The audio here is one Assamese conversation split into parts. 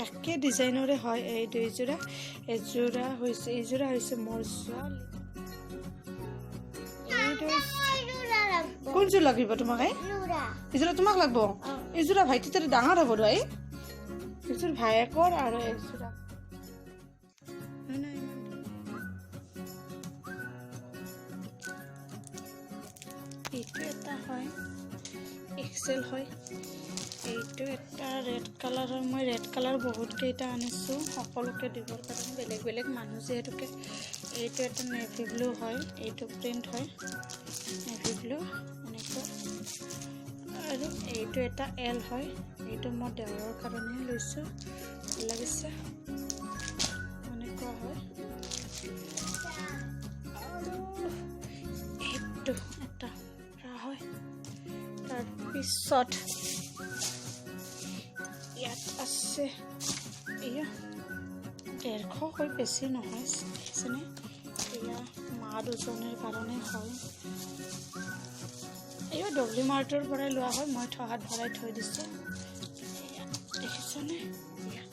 একে ডিজাইনৰে হয় এই দুইযোৰা। এযোৰা হৈছে, এইযোৰা হৈছে মোৰ ছোৱালী। কোনযোৰ লাগিব তোমাক? এই এইযোৰা তোমাক লাগব। এইযোৰা ভাইটি তাতে ডাঙৰ হ'ব। এই এইযোৰ ভায়েকৰ আৰু এইযোৰা এইটো এটা হয়, এক্সেল হয়। এইটো এটা ৰেড কালাৰ হয়। মই ৰেড কালাৰ বহুত কেইটা আনিছোঁ সকলোকে দিবৰ কাৰণে, বেলেগ বেলেগ মানুহ যিহেতুকে। এইটো এটা নেভি ব্লু হয়, এইটো প্ৰিণ্ট হয় নেভি ব্লু এনেকুৱা। আৰু এইটো এটা এল হয়, এইটো মই দেওৰৰ কাৰণে লৈছোঁ, ভাল লাগিছে, এনেকুৱা হয়। আৰু এইটো এটা হয়। তাৰপিছত ইয়াত আছে এয়া 150 হয়, বেছি নহয়, দেখিছেনে? এয়া মা দুজনীৰ কাৰণে হয়। এয়া ডব্লিউ মাৰ্টৰ পৰাই লোৱা হয়, মই থহাত ভৰাই থৈ দিছোঁ। এয়া দেখিছেনে? এয়া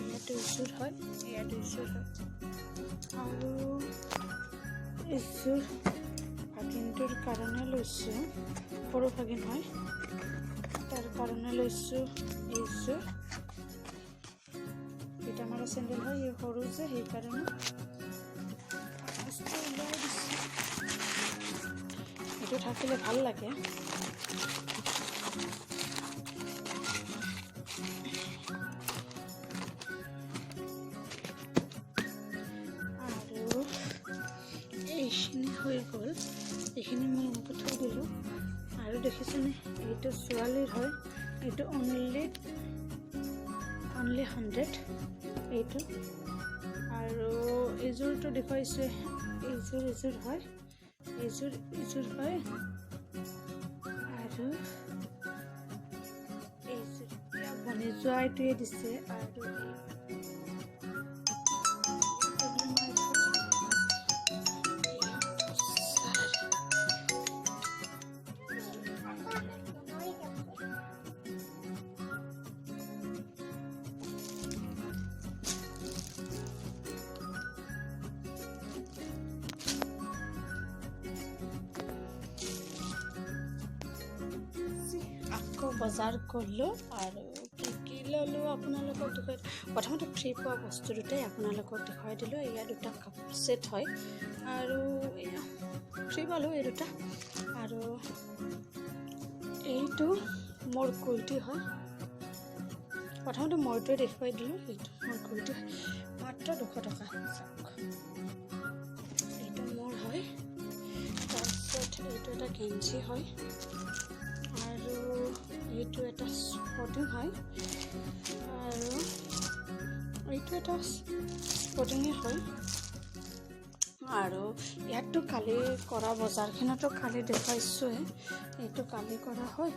এয়া দুযোৰ হয়, এয়া দুযোৰ হয়। আৰু এইযোৰ ভাগিনটোৰ কাৰণে লৈছোঁ, সৰু ভাগিন হয়, তাৰ কাৰণে লৈছোঁ এইযোৰ। ফিটা মাৰা চেণ্ডেল হয়, এই সৰু যে সেইকাৰণে ওলাই দিছোঁ। এইটো থাকিলে ভাল লাগে। আৰু এইখিনি হৈ গ'ল, এইখিনি মই এনেকৈ থৈ দিলোঁ। আৰু দেখিছেনে, এইটো ছোৱালীৰ হয়, এইটো অনলি অনলি 100 এইটো। আৰু এইযোৰটো দেখুৱাইছোঁ, এইযোৰ এইযোৰ হয়, এইযোৰ এইযোৰ হয়। আৰু এইযোৰ ভনী জোৱাইটোৱে দিছে। আৰু আকৌ বজাৰ কৰিলোঁ আৰু কি কি ল'লোঁ আপোনালোকক দেখুৱাই। প্ৰথমতে ফ্ৰী পোৱা বস্তু দুটাই আপোনালোকক দেখুৱাই দিলোঁ। এয়া দুটা কাপোৰ ছেট হয় আৰু এয়া ফ্ৰী পালোঁ এই দুটা। আৰু এইটো মোৰ কুৰ্তি হয়, প্ৰথমতে মোৰটোৱে দেখুৱাই দিলোঁ। এইটো মোৰ কুৰ্তি হয়, মাত্ৰ 200 টকা। চাওক, এইটো মোৰ হয়। তাৰপিছত এইটো এটা গেঞ্জি হয় আৰু এইটো এটা স্পৰ্টিং হয় আৰু এইটো এটা স্পৰ্টিঙে হয়। আৰু ইয়াততো কালি কৰা বজাৰখনতো কালি দেখুৱাইছোঁৱে, এইটো কালি কৰা হয়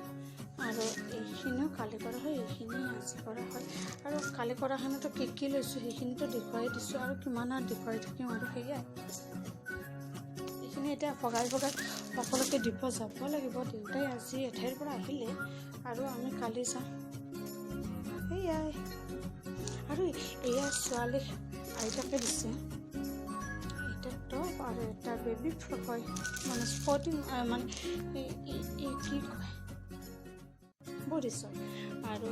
আৰু এইখিনিও কালি কৰা হয়, এইখিনি আজি কৰা হয়। আৰু কালি কৰাখনতো কি কি লৈছোঁ সেইখিনিতো দেখুৱাই দিছোঁ, আৰু কিমান আৰু দেখুৱাই থাকিম। আৰু সেয়াই এইখিনি এতিয়া ভগাই ভগাই সকলোকে দিব যাব লাগিব। দেউতাই আজি এঠাইৰ পৰা আহিলে আৰু আমি কালি যাম, সেয়াই। আৰু এয়া ছোৱালীক আইতাকে দিছে, এটা টপ আৰু এটা বেবী ফ্ৰক হয়, মানে স্পৰ্টিং, মানে এই কি কয় বডিচৰ। আৰু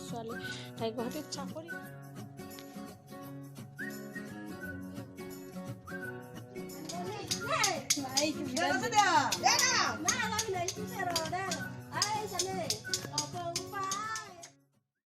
ছোৱালী তাই গুৱাহাটীত চাকৰি।